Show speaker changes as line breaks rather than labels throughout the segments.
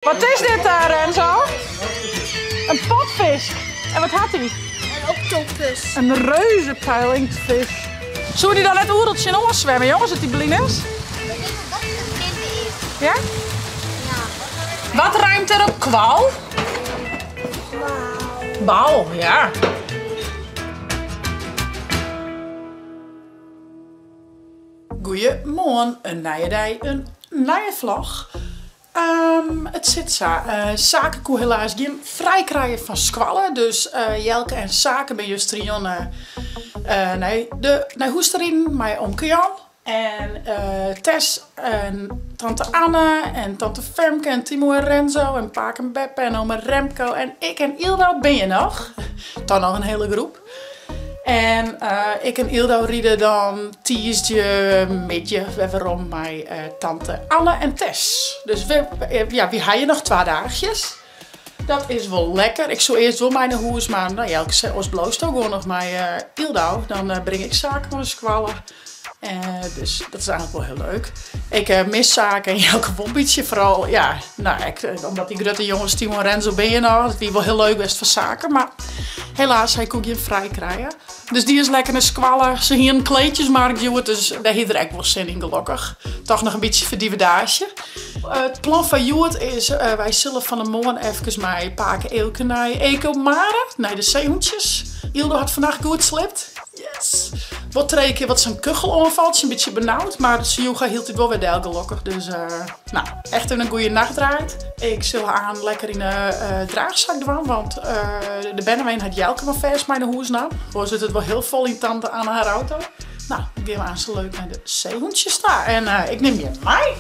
Wat is dit Renzo? In potfisk. En wat hat hy?
Een octopus.
In reuzepeil-inktvis. Soe dy dan net oeral tsjinoan swimme, jonges, as dy blyn is?
Ik denk dat dat de blinde is.
Ja?
Ja.
Wat rymt der op kwal?
Bal.
Bal, ja. Goeiemoarn, in nije dei, in nije vlog. It sit sa, Sake koe helaas gjin frij krije fan skoalle, dus Jelke en Sake binne justerjûn nei de nei hûs ta riden mei omke Jan. En Tess en tante Anne en tante Femke en Timo en Renzo en pake en beppe en ome Remco en ik en Yldo binne hjir noch. Toch noch in hiele groep. En ik en Yldo ride dan tiisdeimiddei wer werom mei tante Anne en Tess. Dus we, ja, wy ha hjir noch twa daachjes. Dat is wol lekker. Ik soe earst wol mei nei hûs, mar no Jelke sei, oars bliuwsto gewoan noch mei Yldo. Dan bring ik Sake nei de skoalle. Dus dat is eigentlik wol hiel leuk. Ik mis Sake en Jelke wol in bytsje, foaral ja, no ek omdat dy grutte jonges Timo en Renzo binne hjir noch. Dat wie wol hiel leuk west foar Sake, mar helaas, hy koe gjin frij krije. Dus dy is lekker nei skoalle. Se hienen kleedjesmarkt hjoed, dus dêr hie er ek wol sin yn gelokkich. Toch noch in bytsje ferdivedaasje. It plan foar hjoed is, wy sille fan 'e moarn efkes mei pake Eelke nei Ecomare, nei de seehûntsjes. Yldo hat fannacht goed sliept. Yes! Wol trije kear wat sa'n kucheloanfaltsje, in bytsje benaud, mar se joech har hieltyd wol wer del gelokkich. Dus no, echt even in goede nacht draaid. Ik sil har aanst lekker yn de draachzak dwaan, want de bernewein hat Jelke mar fêst mei nei hûs naam. Oars wurdt it wol hiel fol yn tante Anne har auto. No, dan gean we aanst leuk nei de seehûntsjes ta en ik nim jim mei.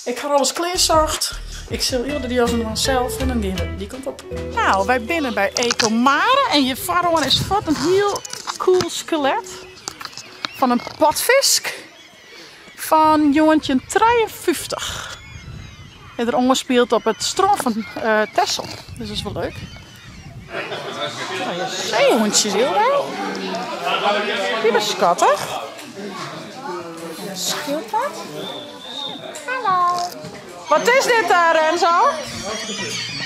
Ik ha alles klearsocht. Ik sil Yldo de jas oandwaan sels en dan gean we dy kant op. Nou, wy binne by Ecomare en hjir foaroan is fuort in hiel cool skelet fan in potfisk fan njoggentjintrijeenfyftich. Is der oanspield op it strân fan Texel, dus dat is wol leuk. Seehûntsjes, Yldo. Dy binne skattich. Skilpad.
Hallo.
Wat is dit, Renzo?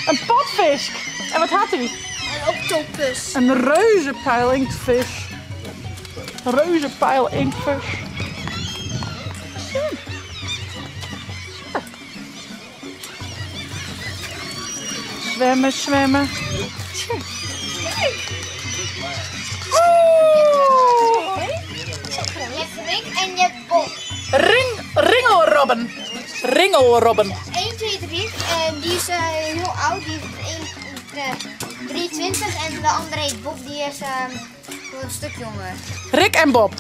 In potfisk. En wat hat hy?
Een octopus.
In reuzepeil-inktvis. Reuzepeil-inktvis. Sjen. Swimme, swimme. Oeh!
Je hebt Rick en je hebt Bob.
Ring, ringelrobben. Ringelrobben.
Eentje heet Rick en die is heel oud, die is 23 en de andere heet Bob, die is een stuk jonger.
Rick en Bob.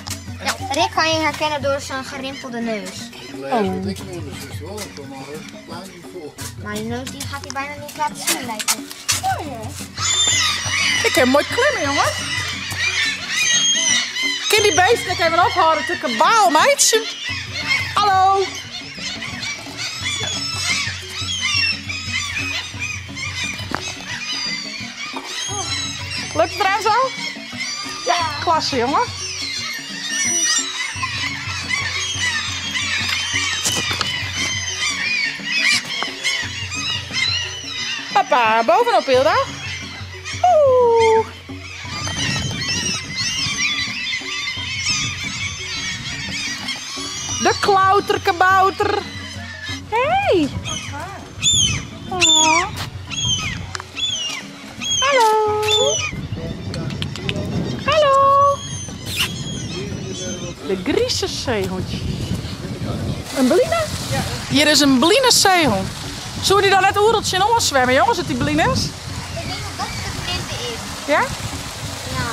Ja, Rick kan je herkennen door zijn gerimpelde neus.
Oh.
Maar die neus die gaat hij bijna niet laten zien, lijkt het.
Ik kan mooi klimmen, jongen. Kin die beesten ek even ophâlde te kabaal meitsjen? Hallo. Lukt het Renzo? Ja, klasse jongen. Hoppa, bovenop Hilda. Oeh. De klauterkabouter. Hey. Oh. Hallo. Hallo. De Grieze seehûntsje. In bline? Hjir is in bline seehûn. Soe dy dan net oeral tsjinoan swimme, jonges, as dy blyn is?
Ik denk dat dat de blinde is.
Ja?
Ja.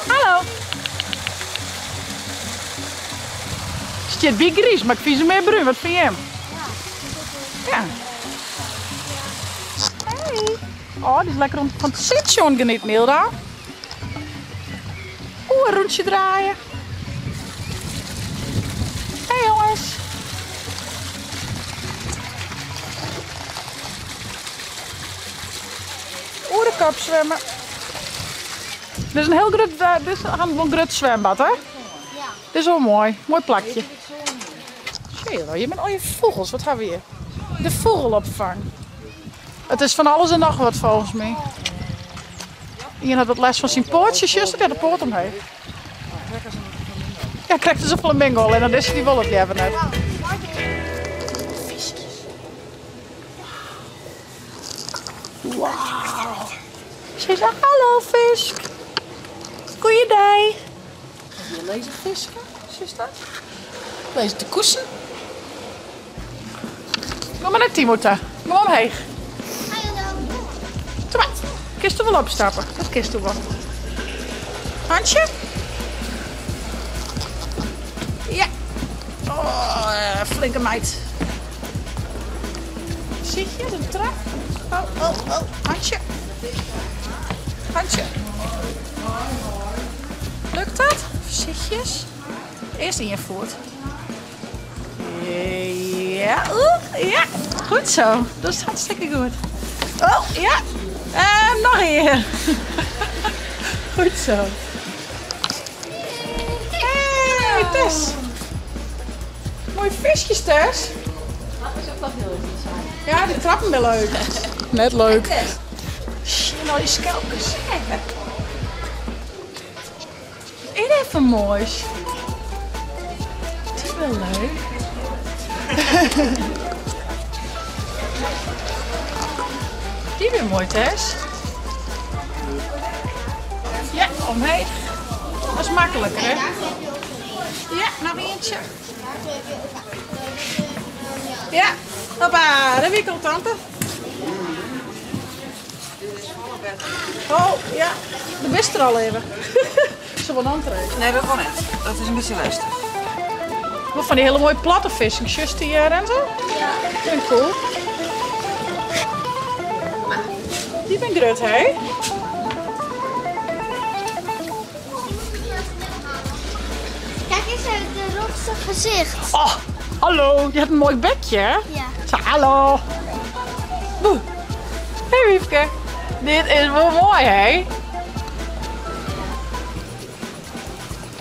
Hallo. Stiet by griis, mar ik fyn se mear brún. Wat fyn jim? Ja. Hey. Oh, die is lekker om fan it sintsje oan it genieten, Hilda. Oeh, een rûntsje draaie. Hey jongens. Oer de kop swimme. Dit is in hiel grut, eh, dit is in grut swimbad, hè?
Ja.
Dit is wol moai. Moai plakje. Sjoch, hjir binne allegear fûgels. Wat hawwe we hjir? De fûgelopfang. It is fan alles en noch wat folgens my. Ien hat wat lêst fan syn poatsje, sjochst it? Ja, de poat omheech. Ja, krekt as in flamingo, allinne dan dizze dy wol it leaver net. Wauw. Sis hallo fisk. Goeiedei. Hier lizze fisken, sjochst dat? Lizze te koesen. Kom mar nei Timo ta. Kom omheech. Kom mar. Kinst do wol opstappe? Dat kinst do wol. Hansje? Ja. Oh, flinke meid. Zit je, de trap? Oh, oh, oh. Hansje. Hansje. Lukt dat? Voorzichtjes. Eerst in je voet. Ja, oeh, ja. Goed zo. Dat is hartstikke goed. Oh, ja. En nog een. Goed zo. Hey, Tess. Mooie visjes, Tess.
Dat is ook wel heel interessant.
Ja, die trappen ben leuk. Net leuk. Sjen al die skelpkes. Is even moois. Het is wel leuk. Die weer mooi, Tess. Ja, omheen. Dat is makkelijker, hè? Ja, nog eentje. Ja, hoppa, daar wikkel tante. Oh, ja, de bist er al even. Ze wil entree.
Nee, dat wel net. Dat is een beetje lastig.
Maar van die hele mooie platte vissen, just die, Renzo?
Ja.
Vind ik cool. Die ben grut, hè?
Kijk eens uit de rotse gezicht.
Oh, hallo. Die heeft een mooi bekje, hè?
Ja.
Zo, hallo. Boe. Hey, Wiefke. Dit is wel mooi, hè?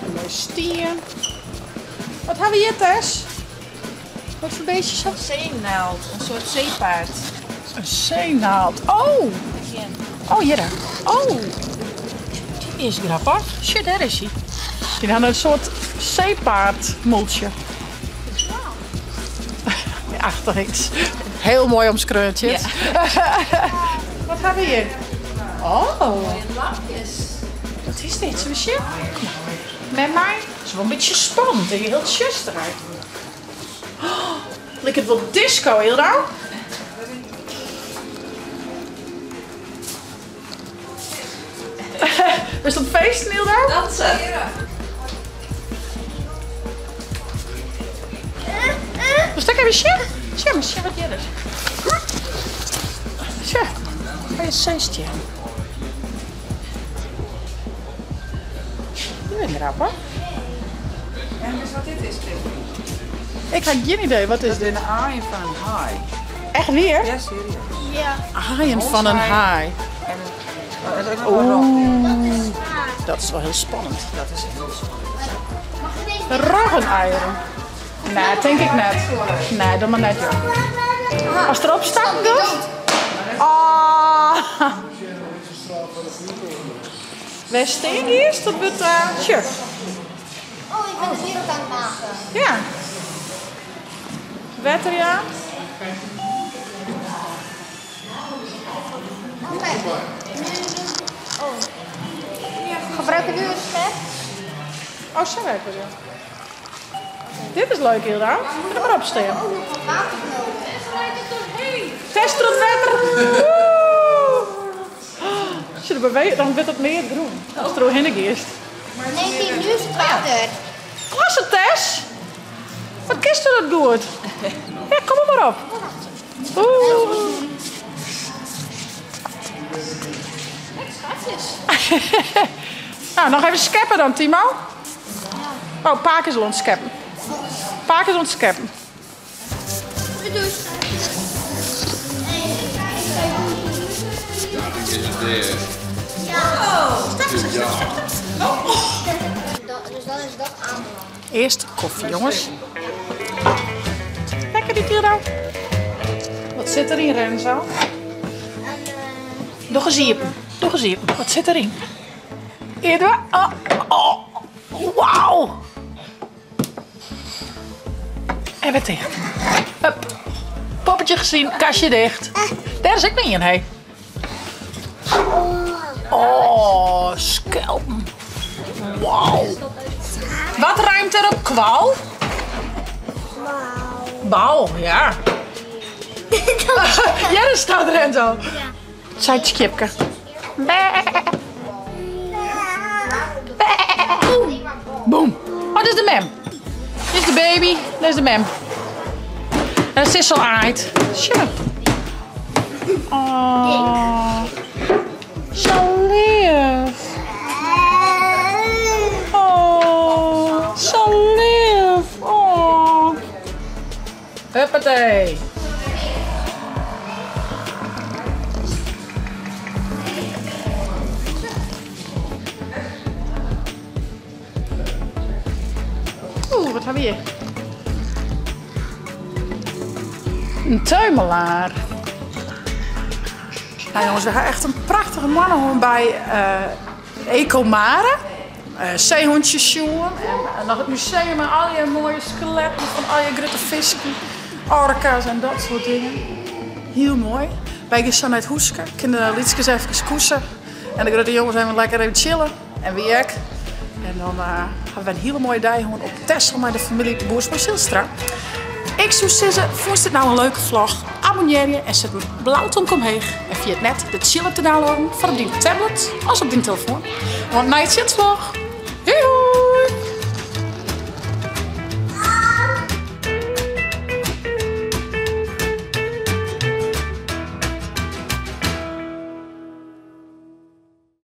Een mooi stier. Wat hebben we hier, Tess? Wat voor beestjes dat?
Een zeenaald, een soort zeepaard.
Een zeenaald. Oh! Oh, hier. Oh! Die is grappig. Shit, daar is hij. Die had een soort zeepaardmoeltje. Achter iets. Heel mooi omskreurtje.
Ja.
Wat hebben we hier? Oh.
Mooie lampjes.
Wat is dit? Zullen we zien? Met mij? Het is wel een beetje spannend. Heel tjustig eigenlijk. Oh, lijkt het wel disco, Hilda? Is dat feest, Hilda?
Dansen.
Dus dat even zien? Tja, maar zie wat hier is. Tja, hij is 16. Je bent grappig.
En dus wat dit is, Tim?
Ik heb geen idee, wat is
Dat
dit?
is een aaien van een haai.
Echt weer?
Ja, serieus.
Ja.
Aaien van een haai.
En oh, dat is ook nog wel rog.
Dat is waar.
Dat is wel heel spannend.
Dat is heel spannend.
Mag ik deze?
Roggeneieren. Nee, denk ik net. Nee, doe maar net, joh. Als erop staat, dus. Ah. Waar steen is, dat wordt tje.
Oh, ik ben de wereld aan het maken.
Ja. Wetter, ja.
Oké. Oh. Gebruik ik nu een schep?
Oh, zo werkt het, ja. Dit is leuk, Hilda. Kun je er maar op staan.
Ook nog wat water nodig.
Test het wetter. Woe! Als je er beweegt, dan wordt het meer groen. Als het er doorheen is.
Nee, kijk, nu is het water.
Klasse, Tess. Wat kist u dat goed? Ja, kom er maar op. Oeh. Nou, nog even scheppen dan, Timo. Oh, Paak is al ontscheppen. Paak is ontscheppen.
Doei. Dus dan is dat aanbeland.
Eerst koffie, jongens. Lekker die Tiro. Wat sit deryn, Renzo? Doch ris iepen. Doch ris iepen. Wat sit deryn? Edwa. Oh, oh, wauw. En wer ticht. Hup. Poppetje gezien, kastje dicht. Dêr is ek noch ien, hé. Oh, skelpen. Wauw. Wat rymt der op kwal? Bal. Bal, ja. Ja, dêr staat Renzo. Seit skiepke. Boem. Oh, dat is de mem. Dit is de baby, dat is de mem. En het is al aaid. Sjoch. Oh. Sa leaf. Oh, sa leaf. Oh. Huppatee. Oeh, wat ha we hjir? In teumelaar. Nou jongens, we ha echt in prachtige moanne hân by Ecomare. Seehûntsjes sjoen en noch it museum mei allegear moaie skeletten fan allegear grutte fisken, orka's en dat soart dingen. Hiel moai. Wy gean sa nei it hûske, kinne de lytskes efkes koese en de grutte jonges even lekker even chille. En wy ek. En dan hawwe wy in hiele moaie dei hân op Texel mei de famylje Boersma-Zylstra. Ik soe sizze, fûnst dit nou in leuke vlog? Abonnearje en set in blau tomke omheech. En ferjit net de tsjiller te downloaden foar op dyn tablet of op dyn telefoan. Oant nei it tsjintvlog!